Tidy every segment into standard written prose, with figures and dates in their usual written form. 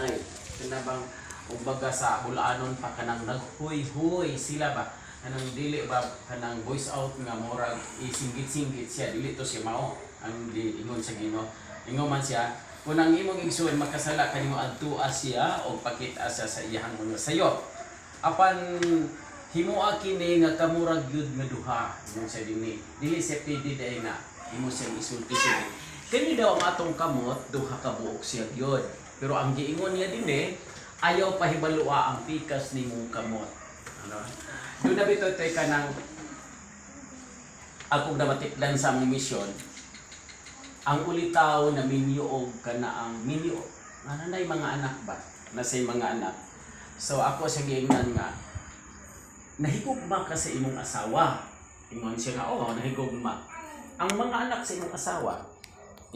kanunay. Kana bang kumbaga sa bulanon pa, kanang naghuy-huy sila ba, kanang dili ba kanang voice out nga murag isinggit-singgit siya, dili to siya mao ang giingon sa Ginoo. Ingon man siya, kung ang imong igsoon makasala kanimo, adtua siya o pakita siya sa iyang mga sayop. Apan himoa kini nga kamurag gyud nga duha. Ingon siya dinhi, dili siya pwede dai nga imo siyang isulti-sulti. Kini daw ang atong kamot, duha ka buok siya gyud, pero ang giingon niya dinhi, ayaw pahibalua ang pikas nimong kamot. Ano doon na bitaw tay kanang akong namatikdan sa among misyon, ang ulitaw na minyo og kana ang minyo ano na mga anak ba, nasa mga anak. So ako sa giingnan nga, "Nahigugma ka sa imong asawa?" Ingon siya nga, "Oo, nahigugma." "Ang mga anak sa imong asawa,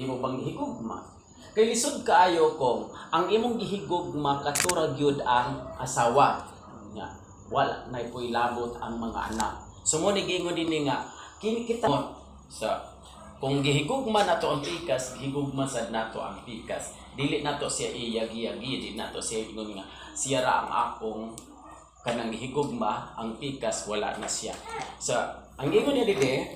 imo bang gihigugma?" Kay lisod kaayo kung ang imong gihigugma katura gyud ang asawa nya, wala na po'y labot ang mga anak. So mo ni giingon dinhi nga kini kita sa kung gihigugma nato ang pikas, gihigugma sad nato ang pikas. Dili nato siya iyagi-yagi, dili nato siya ingon nga siya ra ang akong kanang gihigugma, ang pikas wala na siya. So, ang ingon niya dili,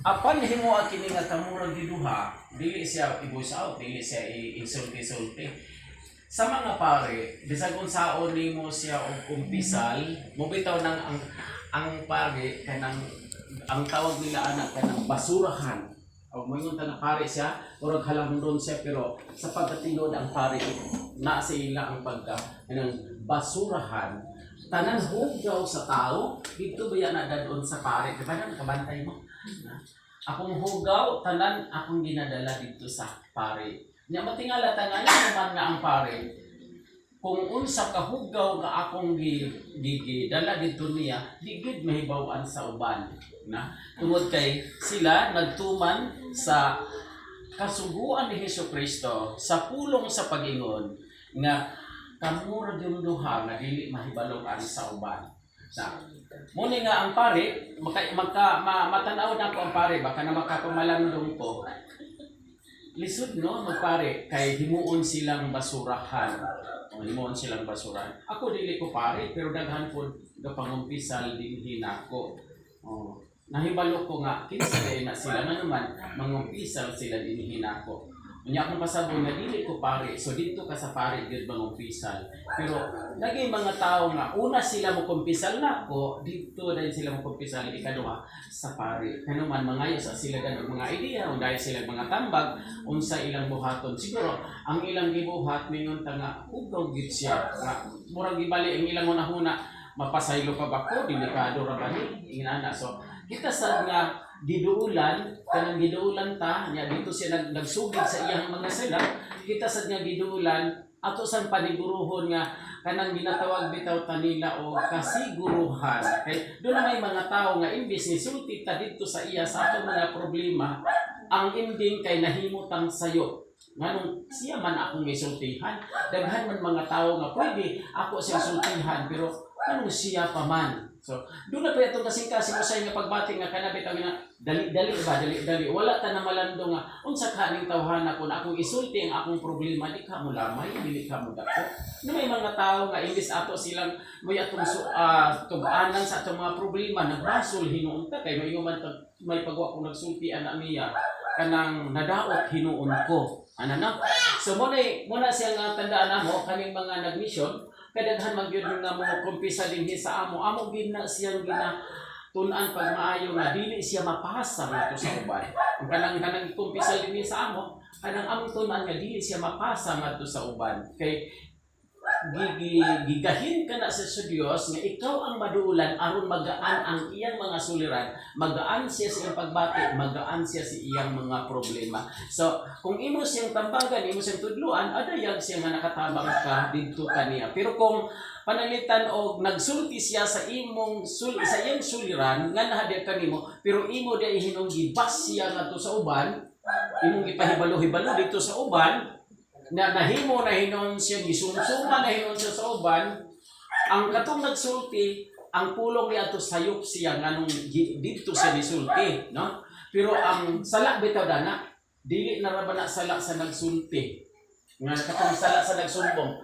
apan himoa kini nga kamurag giduha, dili siya i-voice out, dili siya i-insulti-sulti. Sa mga pare, bisag unsaon nimo siya og kumpisal, mobitaw nang ang pare kanang ang tawag nila anak kanang basurahan. O moingon ta nga pare siya, murag halangdon siya, pero sa pagkatinuod ang pare na sa ila ang pagka kanang basurahan. Tanan hugaw sa tao dito ba na dadon sa pare, di ba na nakabantay mo? Na? Akong hugaw tanan akong ginadala dito sa pare. Nya matingala tanan naman nga ang pare, kung unsa ka hugaw nga akong gi, gi, gi dala dito niya, di gid mahibaw-an sa uban na, tungod kay sila nagtuman sa kasuguan ni Hesus Kristo sa pulong sa pag-ingon nga kamura yung duha nga dili mahibaloan sa uban. Sa muni nga ang pare maka, maka matanaw na ko ang pare, baka na makapamalandong ko. Lisod no magpare kay himuon silang basurahan. O, himuon silang basurahan. Ako dili ko pare, pero daghan po gapangumpisal dinhi nako. Oh, nahibalo ko nga kinsa dai na sila, nga naman mangumpisal sila dinhi nako. Unya akong pasabon nga dili ko pare, so dito ka sa pare gyud mangumpisal. Pero lagi mga tao nga una sila mo kumpisal nako, dito dahil sila mo kumpisal, ikaduha sa pare. Kano man mangayo sa sila ganog mga idea, unday sila mga tambag unsa ilang buhaton. Siguro ang ilang gibuhat, mingon ta nga hugaw gid siya nga murag gibali ang ilang hunahuna, mapasaylo pa ba ko, delikado ra ba ni ingana. So kita sad nga giduulan, kanang giduulan ta nya dito siya nagsugid sa iyang mga sala. Kita sad nga giduulan, ato sang paniguruhon nga kanang ginatawag bitaw tanila o kasiguruhan, kay doon na may mga tao nga imbis ni sulti ta didto sa iya sa atong mga problema, ang ending kay nahimutang sayo, nganong siya man akong gisultihan? Daghan man mga tao nga pwede ako siyang sultihan, pero anong siya pa man? So doon na pa itong kasing-kasing usay nga pagbati nga kanabit ang nga dali-dali ba, dali-dali, wala ta na malando nga unsa ka ning tawhana, kung akong isulti ang akong problema, di ka mo lamay, dili ka mo dako. Na may mga tao nga imbis ato silang may atong tug-anan sa atong mga problema, nagbasol hinuon ta, kay may man may pagwa kung nagsulti ana niya, kanang nadaot hinuon ko ana na. So mo na siya nga tandaan namo kaning mga nagmission, kadaghan man gyud nga mo kumpisa dinhi sa amo. Amo gid na siyang gina tun-an pag maayo nga dili siya mapasa ngadto sa uban. Ang kanang kumpisa dinhi sa amo, kanang among tun-an nga dili siya mapasa ngadto sa uban, kay gigahin ka na sa Dios nga ikaw ang maduulan aron magaan ang iyang mga suliran, magaan siya sa iyang pagbati, magaan siya sa iyang mga problema. So, kung imo siyang tambagan, imo siyang tudluan, adayag siya nga nakatabang ka didto kaniya. Pero kung pananglitan og nagsulti siya sa iyang suliran nga nahadya kanimo, pero imo di hinong gibas siya ngadto sa uban, imong gipahibalo-hibalo dito sa uban, na nahimo na hinon siya, gisumsuma na hinon siya sa uban, ang katong nagsulti, ang pulong niya ato sayop siya nganong didto siya nisulti, no? Pero ang sala bitaw dana, dili na ra ba na sala sa nagsulti? Nga katong sala sa nagsumbong.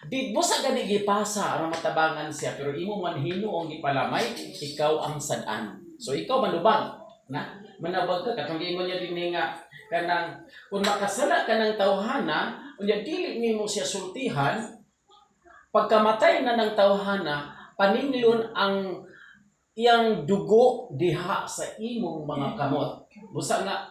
Di mo sa gani gipasa aron matabangan siya, pero imo man hinuong gipalamay, ikaw ang sad-an. So ikaw manubag na, manabag ka. Katong giingon niya dinhi nga kanang kung makasala ka ng tawhana, unya dili nimo siya sultihan, pagkamatay na ng tawhana, paninglon ang iyang dugo diha sa imong mga kamot. Busa nga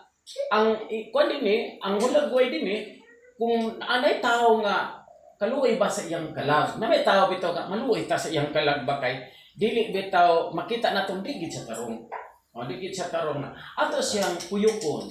ang kuan dinhi, ang hulagway dinhi, kung anay tao nga kaluoy ba sa iyang kalag. Na may tao bitaw nga maluoy ta sa iyang kalag ba, kay dili bitaw makita natong digid sa tarong. O digid sa tarong na. Ato siyang kuyukon.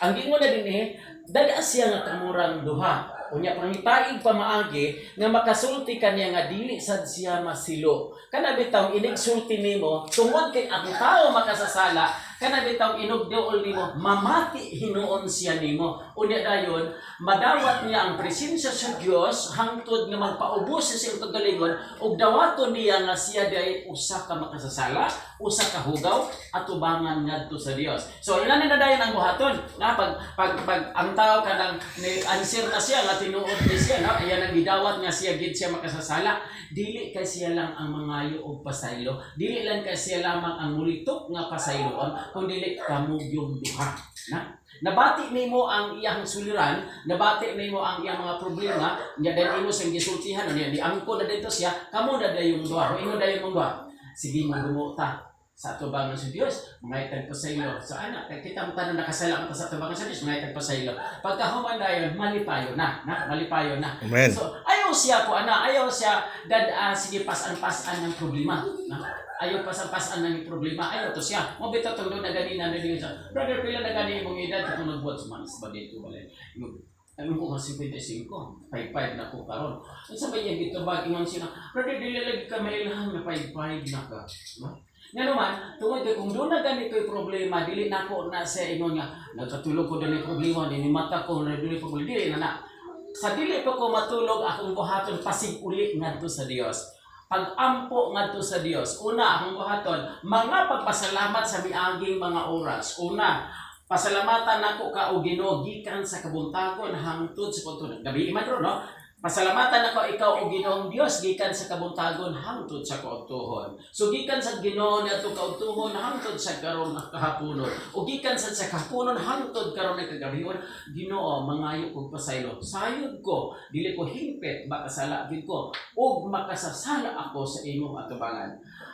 Ang giingon na dinhi, dada siya nga kamurang duha. Unya pangitaig pamaagi nga makasulti kaniya nga dili sad siya masilo. Kana bitaw inigsulti nimo tungod kay ang tao makasasala, kana bitaw inugduol nimo, mamati hinuon siya nimo. Unya dayon madawat niya ang presensya sa Dios hangtod nga magpaubos sa iyang kagalingon ug dawaton niya nga siya diay usa ka makasasala, usa ka hugaw atubangan ngadto sa Dios. So ila na dayon ang buhaton na pag ang tao kanang ni answer na siya nga tinuod ni siya, no, iyan ang gidawat nga siya gid siya makasasala. Dili kay siya lang ang mangayo og pasaylo, dili lang kay siya lamang ang mulitok nga pasayloon, kun dili kamo yung duha na nabati nimo ang iyang suliran, nabati nimo ang iyang mga problema nya, dahil imo siyang gisultihan niya, di angko na dito siya, kamo na dayong duha. Ingon dayon mong duha, sige, mo ta sa atubangan sa Dios, mangitag pasaylo sa anak kay kita mo tanan nakasala ka sa atubangan sa Dios, mangitag pasaylo. Pagkahuman dayon, malipayo na na, malipayo na. Amen. So ayaw siya ko ana, ayaw siya dad sige, pasan-pasan ng problema na, ayaw pasan-pasan ng problema, ayaw to siya mo bitaw tong na ganina na dingon siya, "Brother, pila na gani imong edad?" Katong nagbuhat sa manis ba dito, wala. Ano ko kasi, 55, 55 na ko karon. Ang sabay niya gitubag, ingon siya, "Brother, dili lagi ka mailhan nga 55 na ka." No? Nga naman, tungod kay kung doon na ganito'y problema, dili na ko na siya ingon nga, nagkatulog ko dili problema, dili mata ko, na dili problema, dili na na. Sa dili pa ko matulog, akong buhaton pasig uli ngadto sa Dios. Pag-ampo ngadto sa Dios. Una, akong buhaton, mga pagpasalamat sa miaging mga oras. Una, pasalamatan nako ka o Ginoo gikan sa kabuntagon hangtod sa kautuhon. Gabi man ro, no? Pasalamatan nako ikaw o Ginoong Dios gikan sa kabuntagon hangtod sa kautuhon. So gikan sa Ginoo niadto kautuhon hangtod sa karon kahaponon. O gikan sa kahaponon hangtod karon nga kagabihon, Ginoo, mangayo kog pasaylo. Sayod ko, dili ko hingpit, makasala gid ko ug makasasala ako sa imong atubangan.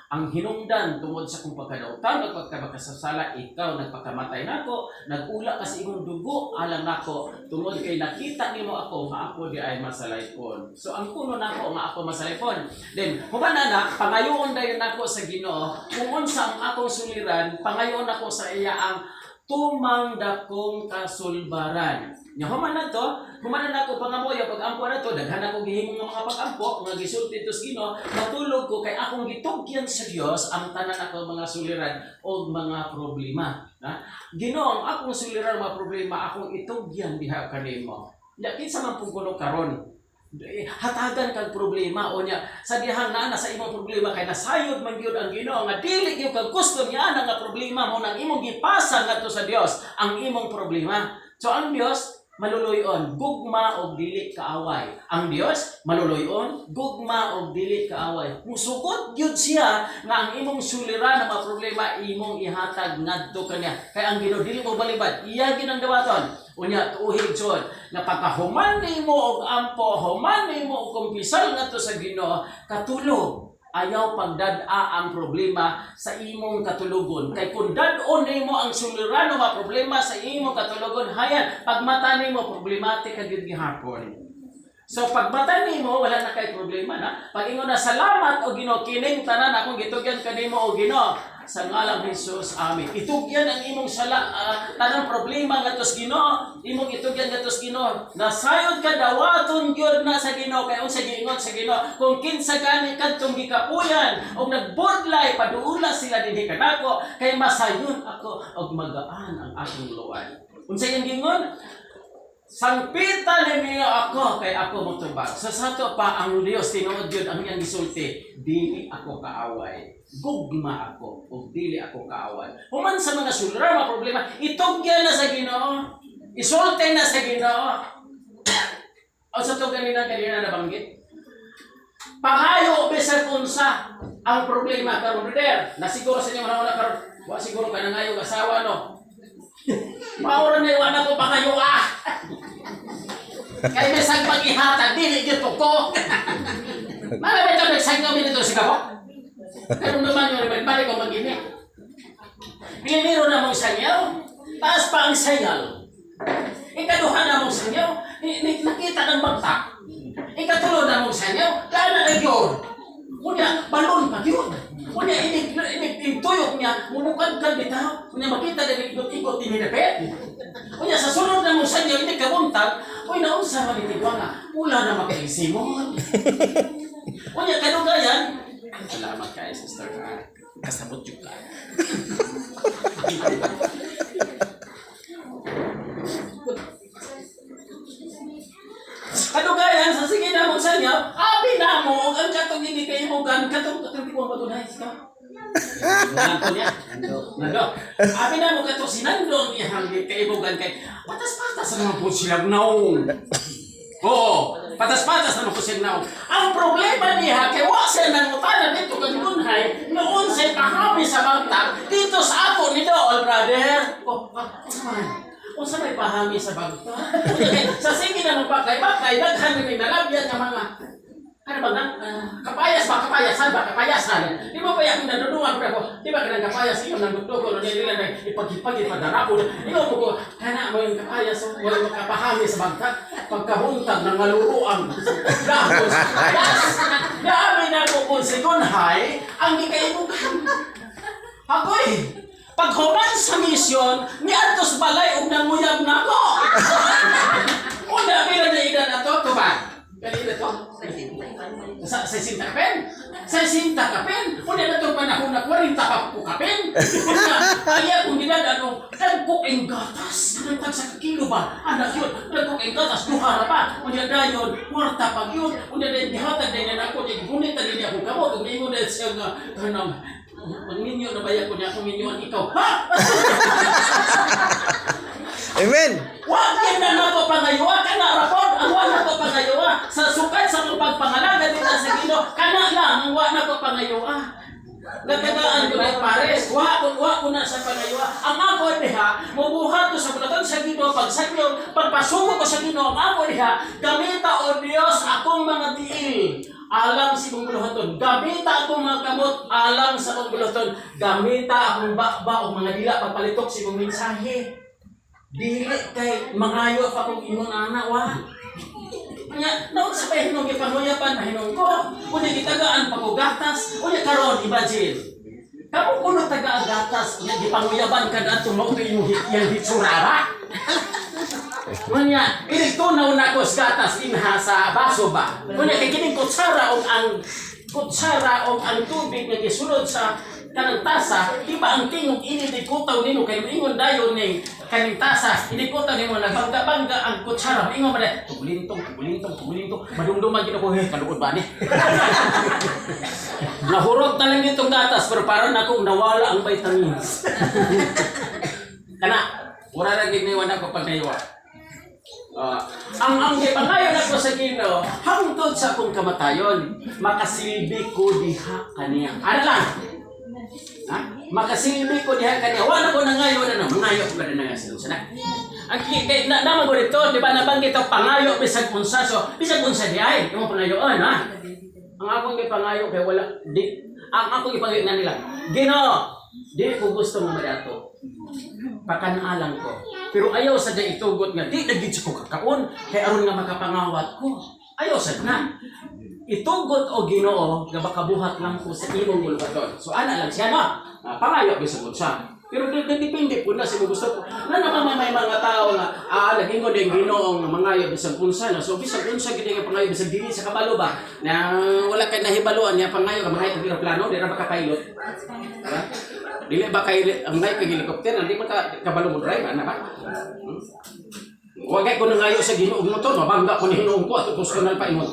Ang hinungdan tungod sa kong pagkadautan ug pagkamakasasala, ikaw nagpakamatay nako, nagula ka sa imong dugo alang nako tungod kay nakita nimo ako nga ako di ay masalaypon. So ang kuno nako nga ako masalaypon. Then human na na pangayoon dayon nako sa Ginoo kung unsa ang akong suliran, pangayoon nako sa iya ang tumang dakong kasulbaran. Nya human na to, human na nako pangamuyo, pag ampo na to, daghan ako gihimo nga mga pag-ampo nga gisulti to sa Ginoo, matulog ko kay akong gitugyan sa Dios ang tanan ako mga suliran o mga problema. Na? Ginoo, ang akong suliran mga problema akong itugyan diha kanimo. Nya kinsa man pud kuno karon, eh, hatagan kag problema o nya sa dihang naa na sa imong problema kay nasayod man gyud ang Ginoo nga dili gyud kag gusto niya ana nga problema mo nang imong gipasa ngadto sa Dios ang imong problema. So ang Dios maluluyon, gugma og dili kaaway. Ang Dios maluluyon, gugma og dili kaaway. Musugot gyud siya nga ang imong suliran ng mga problema imong ihatag ngadto kaniya. Kay ang Ginoo dili mo balibad, iya gyud ang dawaton. Unya tuuhig jud nga pagkahuman nimo og ampo, human nimo og kumpisal ngadto sa Ginoo, katulog. Ayaw pagdad-a ang problema sa imong katulogon. Kay kung dad-on nimo ang suliran mga problema sa imong katulogon, hayan, pagmata nimo, problematic ka gyud gihapon. So pagmata nimo, wala na kay problema na. Pag ingon na, "Salamat o Ginoo, kining tanan akong gitugyan kanimo o Ginoo sa ngalang Jesus. Amen." Itugyan ang imong sala, tanang problema ngadto sa Ginoo, imong itugyan ngadto sa Ginoo. Nasayod ka, dawaton gyud na sa Ginoo kay unsa giingon sa Ginoo, kung kinsa gani kadtong gikapuyan og nagbudlay, paduula sila dinhi kanako kay masayon ako og magaan ang akong luoy. Unsa iyang giingon? Sangpita ninyo ako kay ako motubag. Sa sato pa ang Dios tinuod gyud ang iyang gisulti, dili ako kaaway. Gugma ako ug dili ako kaaway. Human sa mga sulra, mga problema, itugyan na sa Ginoo. Isulte na sa Ginoo. O sa to ganina kanina nabanggit. Pangayo bisan unsa ang problema karon, brother. Na siguro sa inyo mga karon, wa siguro ka nangayo asawa, no? Mao ra na, wa na ko pangayo ah. Kay bisag pag-ihatag, dili gyud ko. Mara ba ito nagsag kami dito sa kabo? Pero naman yung balik ko mag-ini. Primero na mong sangyaw, taas pa ang singal. Ikaduha na mong sangyaw, nakita ng bagtak. Ikatulo na mong sangyaw, dana na yun. Unya, balon pa yun. Unya, inig, inig, tuyok niya, mumukad ka bitaw. Unya, makita na ikot-ikot ni Minapet. Unya, sa sunod na mong sangyaw, inig kabuntag, uy, naunsa man iti nga, pula na makaisimon. Unya, kadugayan, salamat kay sister. Kasabot yun ka. Kadugayan, sa sige na mong sangyaw, abi na mo, ang katong hindi kaimugan, katong katong di ko matunay, ikaw. Nando niya. Nando. Abi na mo katong si Nando ang iyang kaimugan kay patas-patas naman po silang naong. Oo, patas-patas naman po silang naong. Ang problema niya, kay wa siya nangutana dito kang Dunhay, noon siya pahami sa bangtag, dito sa ako ni Dool, brother. Oh, ah, unsa man? Unsa may pahami sa bangtag? Sa sige na mong bakay-bakay, daghan ni nalabyan nga mga ano ba nga? Kapayas ba? Kapayasan ba? Kapayasan. Di ba pa yung nanunungan ko? Di ba kanang kapayas iyo nang dugdugo no nila na ipagipag ipadarako. Ikaw mo ko kana mo yung kapayas mo yung makapahami sa bangka pagkahuntag ng maluruang dahon sa kapayas. Dami na ko kung si Gunhay ang gikaibugan. Agoy, paghuman sa misyon, niadto sa balay og nanguyab nako. Una pila na ida na to, to ba? Kanina to? Sa 60 kapin? Sa 60 kapin? Una na itong panahon na 40 pa po kapin. Una, kaya kung dinadano, dagko ang gatas. Nagtag sa kilo ba? Anak yun, dagko ang gatas, duha ra pa. Unya dayon, kwarta pa yun. Unya dayon, gihatag din na ako, gunit na din ako kamot. Ug ningon na siya nga, kanang, magninyo na ba ko niya akong minyuan ikaw? Ha? Amen. Wag yan na nako pangaywa, kana rapod, ang wa nako pangaywa. Sa sukad sa kong pagpangalaga dito sa Ginoo, kana lang ang wa nako pangaywa. Natagaan ko na pares, wa ko na sa pangaywa. Ang ako diha, mubuhat ko sa bulatan sa Ginoo, pagsakyo, pagpasuko ko sa Ginoo, ang ako diha, gamita o Dios akong mga tiil alang sa imong buluhaton. Gamita akong mga kamot alang sa akong buluhaton. Gamita akong bakba o mga dila pagpalitok sa imong mensahe. Dili kay mangayo pa kong imong anak wa. Nya, naon sa pahinong gipanguyapan mahinong ko. Unya gitagaan pa ko gatas, unya karon imagine. Kamo kuno taga gatas, unya gipanguyaban kad adto mao to imong iyang hitsurara. Unya, inig tunaw na ko sa gatas inha sa baso ba. Unya kay kining kutsara og ang tubig nga gisulod sa kanang tasa, di ba ang tingog ini di kutaw nimo kay ingon dayon ning kaning tasa, ini kutaw nimo nagbangga-bangga ang kutsara, ingon ba na tugulintong, tugulintong, tugulintong, madumduman gid ako, eh, kaluod ba ni? Nahurot na lang itong gatas pero parang akong nawala ang vitamins. Kana, wala ra gid ni wala ko pagkaywa. Ah, ang gipangayo nako sa Ginoo hangtod sa akong kamatayon, makasilbi ko diha kaniya. Ano lang? Ha? Makasilbi ko diha kaniya. Wala ko nangayo na no. Mangayo ko na nga sa sana. Ang kay na naman ko dito, di ba nabanggit ang pangayo bisag unsa, so bisag unsa di ay imong pangayoon ha. Ang akong gipangayo kay wala di ang akong gipangayo na nila. Ginoo, di ko gusto nga madato. Pakanaalang ko. Pero ayaw sa di itugot nga di na gid ko kakaon kay aron nga makapangawat ko. Ayaw sa na. Itugot o Ginoo nga makabuhat lang ko sa imong buluhaton. So ana lang siya no. Ah, pangayo bisag unsa. Pero depende po na sa imong gusto ko. Na naman may mga tao nga nagingon din Ginoo nga mangayo bisag unsa na. So bisag unsa gid nga pangayo bisag dili sa kabalo ba na wala kay nahibaluan niya pangayo ka mangayo og eroplano di ra maka pilot. Ha? Dili ba kay ang ngay kay helicopter hindi man ka kabalo mo drive ana ba? Wa kay ko nangayo sa Ginoo motor, mabangga ko ni Ginoo ko ato personal pa ingon.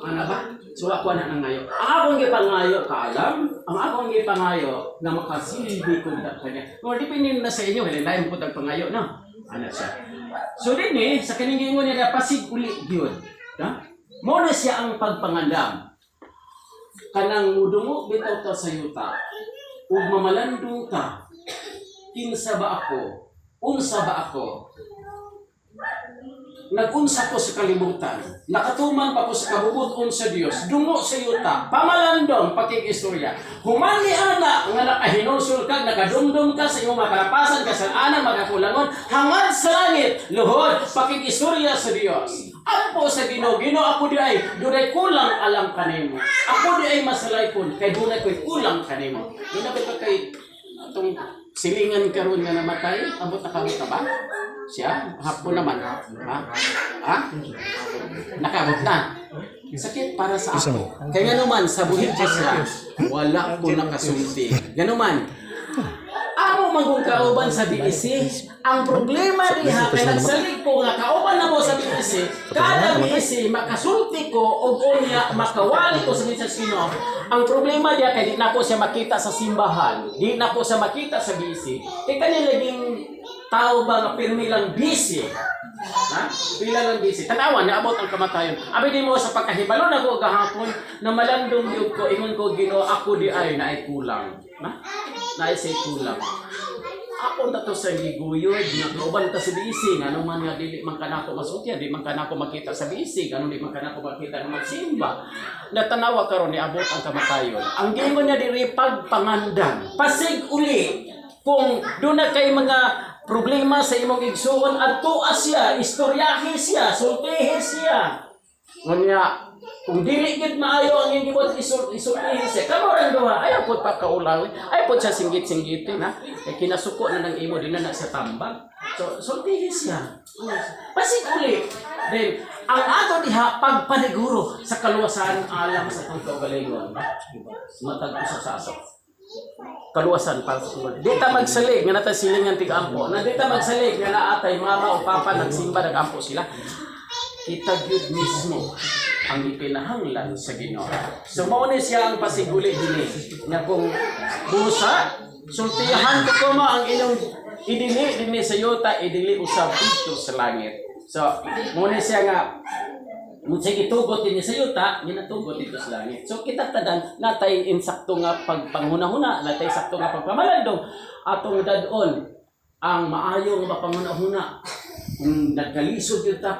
Ana ba? So ako na nangayo. Ang akong gipangayo kaalam, ang akong gipangayo nga makasilbi ko da kanya. Mo depende na sa inyo, kay lain po tag pangayo no. Ana siya. So dinhi sa kining giingon niya pasig uli gyud. Ha? Mo na siya ang pagpangandam. Kanang mudungo bitaw ta sa yuta ug mamalandong ta, "Kinsa ba ako? Unsa ba ako? Nag-unsa ko sa kalibutan? Nakatuman pa ko sa kabubut-on sa Dios?" Dungo sa yuta, pamalandong, pakig-istorya. Human ni ana nga nakahinulsol ka, nakadumdum ka sa imong mga kalapasan, kasalanan, mga kakulangon, hangad sa langit, luhod, pakig-istorya sa Dios. Ampo sa Ginoo, "Ginoo, ako di ay, dunay kulang alang kanimo. Ako di ay masalaypon, kay dunay ko'y kulang kanimo." Doon na ba kay atong silingan karon nga namatay? Abot na kabot na ba? Siya? Hapon naman. Ha? Ha? Nakabot na. Sakit para sa ako. Kaya nga naman, sa buhi ko siya, wala ko nakasulti. Ganuman, amo man kung kauban sa BEC, ang problema diha kay nagsalig ko nga kauban na mo sa BEC, kada BEC makasulti ko og unya makawali ko sa minsan Ginoo. Ang problema diha kay di nako siya makita sa simbahan, di nako siya makita sa BEC. Kay kani laging tao ba nga pirmi lang busy. Ha? Pila lang busy. Tanawa, naabot ang kamatayon. Abi di mo sa pagkahibalo na ko gahapon, na malandong gyud ko, ingon ko, "Ginoo, ako di ay naay kulang." Na? Naay say kulang. Ako na to sa giguyod, nga kauban ta sa BEC, nga man nga dili man kanako masultian, di man kanako makita sa BEC, ngano di man kanako makita nga magsimba. Natanawa karon niabot ang kamatayon. Ang gingon niya diri, pagpangandan. Pasig uli kung doon na kay mga problema sa imong igsuon, adtoa siya, istoryahe siya, sultihe siya. Ngunya, kung dili gid maayo ang iyong gibuhat, isultihe siya. Kamo rang duha, ayaw pod pa kaulaw, ayaw pod siya singgit-singgitin, ha? Kay kinasuko na ng imo, di na na sa tambag. So, sultihe siya. Pasig uli. Then, ang ato diha, pagpaniguro sa kaluwasan alang sa atong kaugalingon. Matag usa sa aso kaluwasan para sa Lord. Di ta magsalig nga natay silingan tig-ampo. Na di ta magsalig nga naatay mama o papa nagsimba, nag-ampo sila. Kita gyud mismo ang ipinahanglan sa Ginoo. So mao ni siya ang pasiguli dinhi nga kung busa sultihan ko mo ang inyong idili dinhi sa yuta, idili usab didto sa langit. So mao ni siya nga kung sa gitugot dinhi sa yuta, ginatugot didto sa langit. So kita tanan natay insakto nga pagpanghuna-huna, natay sakto nga pagpamalandong atong dad-on ang maayo nga mapanghuna-huna. Kung nagkalisod gyud ta